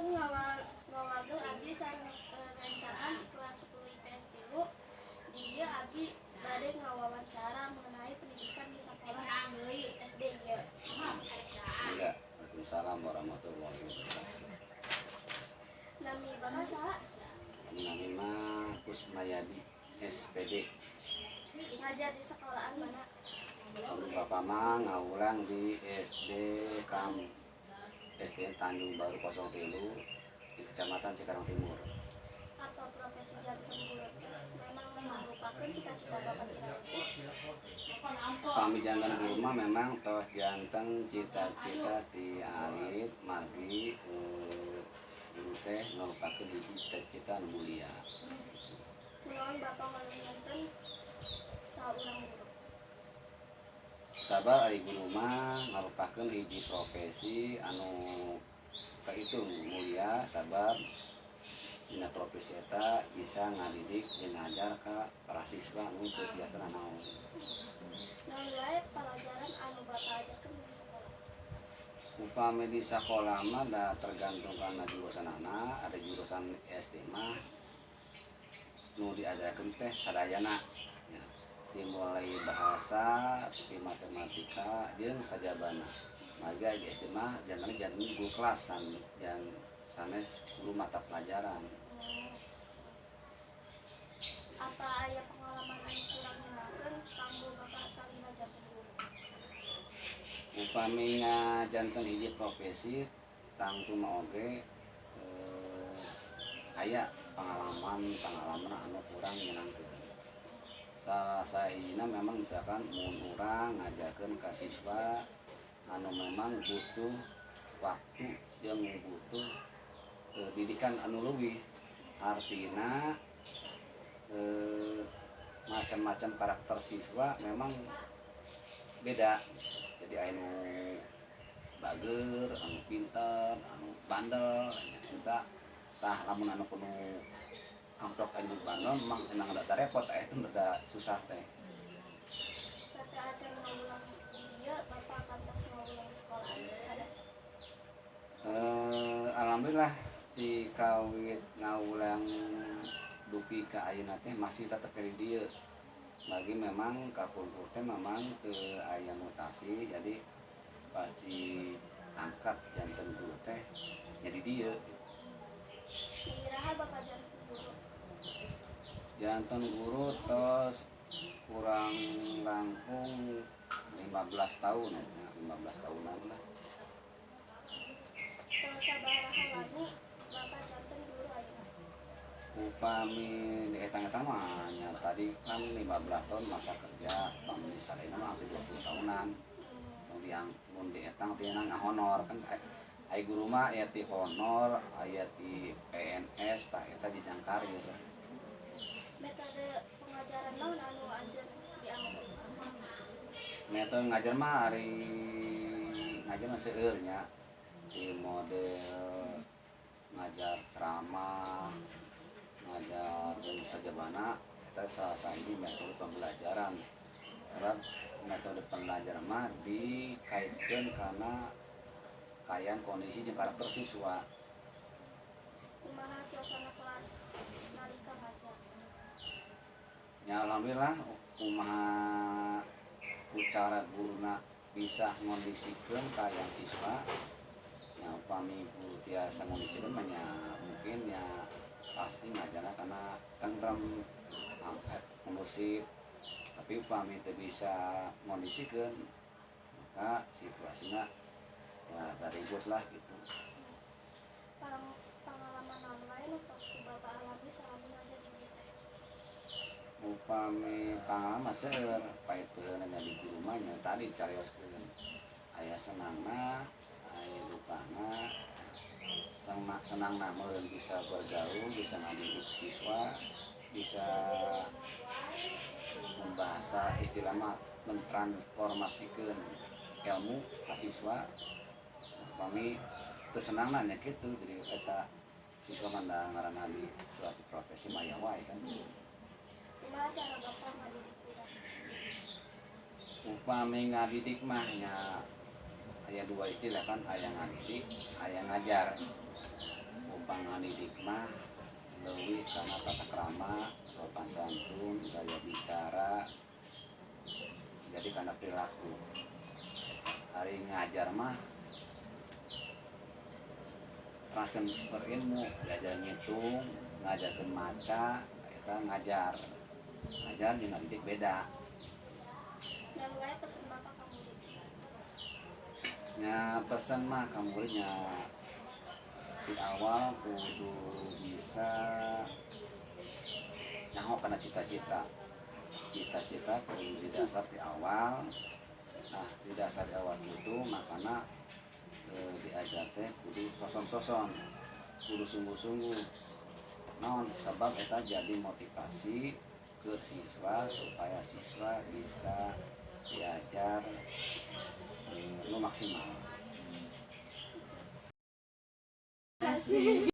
Punten ngawagel, abdi sareng rencangan di kelas 10 IPS 3. Di dieu abdi bade ngawawancara mengenai pendidikan di sekolah SD ieu. Enggak. Waalaikumsalam warahmatullahi wabarakatuh. Nami Bapak saha? Nami mah Kusmayadi, SPD. Ngajar di sekolahan mana? Lalu Bapak mah ngawulang di SD Kam SD Tanjung Baru 03 di Kecamatan Cikarang Timur. Apa profesi janten guru teh memang merupakan cita-cita Bapak ti leutik? Pami janten guru mah memang tos janten cita-cita ti alit, margi guru teh ngarupakeun hiji cita-cita anu mulia. Kunaon Bapak milih janten saurang guru? Sabab ari guru mah ngarupakeun hiji profesi anu kahitung mulia, sabab dina profesi eta bisa ngadidik jeung ngajar ka para siswa nu teu tiasa nanaon. Naon wae pelajaran anu Bapak ajarkeun di sekolah? Upami di sakola mah da tergantung kana jurusanana. Ada jurusan SD mah nu diajarkeun teh sadayana ya, dimulai bahasa, di matematika jeung sajabana. Marga di SD mah janten janten guru kelas san, yang sanes guru mata pelajaran. Apa aya pengalaman anu kurang nyenangkeun kanggo Bapak salila janten guru? Upami janten hiji profesi tangtu mah oge aya pengalaman pengalaman anu kurang nyenangkeun. Salah sahijina memang misalkan mun urang ngajarkeun ka siswa anu memang butuh waktu jeung butuh didikan anu leuwih, artina macam-macam karakter siswa memang beda. Jadi anu bager, anu pinter, anu bandel nya eta. Tah, lamun anu kudu amplok anu bandel memang emang rada repot, aya itu rada susah teh. Sateuacan ngawulang di dieu, Bapak kantos ngawulang di sekolah sanes? Alhamdulillah di kawit ngawulang dugi ka ayeuna teh masih tetep di dieu. Bagi memang kapungkur teh memang teu aya mutasi, jadi pasti angkat janten guru teh nya di dieu. Ti iraha Bapak janten guru? Janten guru tos kurang langkung 15 tahun ya, 15 tahunan lah. Tos sabaraha lami Bapak janten guru ayeuna? Upami dietang-etang mah nya tadi kan 15 tahun masa kerja, upami sadayana mah hampir 20 tahunan. So yang mun dietang tina ngahonor kan, ai guru mah aya ti honor, aya ti PNS, tah eta jenjang karir. Metode pengajaran naon anu anjeun dianggo? Metode ngajar mah, ari ngajar mah seueur nya, di model ngajar ceramah, ngajar dan sajabana. Eta salah sahiji metode pembelajaran, sebab metode pembelajaran mah dikaitkeun kana kaayaan, kondisi jeung karakter siswa. Kumaha suasana kelas nalika ngajar? Ya, alhamdulillah, kumaha ku cara guruna bisa ngondisikeun kaayaan siswa ya. Upami guru tiasa ngondisikeun mah nya mungkin ya pasti ngajarna karena tentrem, kondusif. Tapi upami teu bisa ngondisikeun, maka situasinya ya agak ribut lah gitu. Pangalaman naon wae nu tos ku Bapak alami salami ngajar di dieu teh? Upami pangalaman mah seueur, pahit-peuheuna jadi guru mah nya tadi dicarioskeun, aya senangna, aya dukana. Senangna meureun bisa bergaul, bisa ngadidik siswa, bisa membahasa, istilah mah mentransformasikeun ilmu ka siswa. Upami teu senangna nya kitu. Jadi eta siswa mah da ngaranna di suatu profesi mah aya wae kan. Kumaha cara Bapak ngadidik budak? Upami ngadidik mah nya aya dua istilah kan, aya ngadidik, aya ngajar. Ngadidik mah leuwih kana tata krama, sopan santun, gaya bicara, jadi karena perilaku. Ari ngajar mah teraskeun berilmu, ngajar ngitung, ngajarkeun maca, eta ngajar. Ngajar jeung ngadidik beda. Naon wae pesen Bapak ka murid? Nya, pesan mah ka muridnya di awal kudu bisa nyaho kana cita-cita. Cita-cita kudu di dasar di awal. Nah, di dasar di awal itu makana diajar teh kudu soson-soson, kudu sungguh-sungguh. Naon sabab eta jadi motivasi ke siswa supaya siswa bisa diajar nu maksimal. Kasih.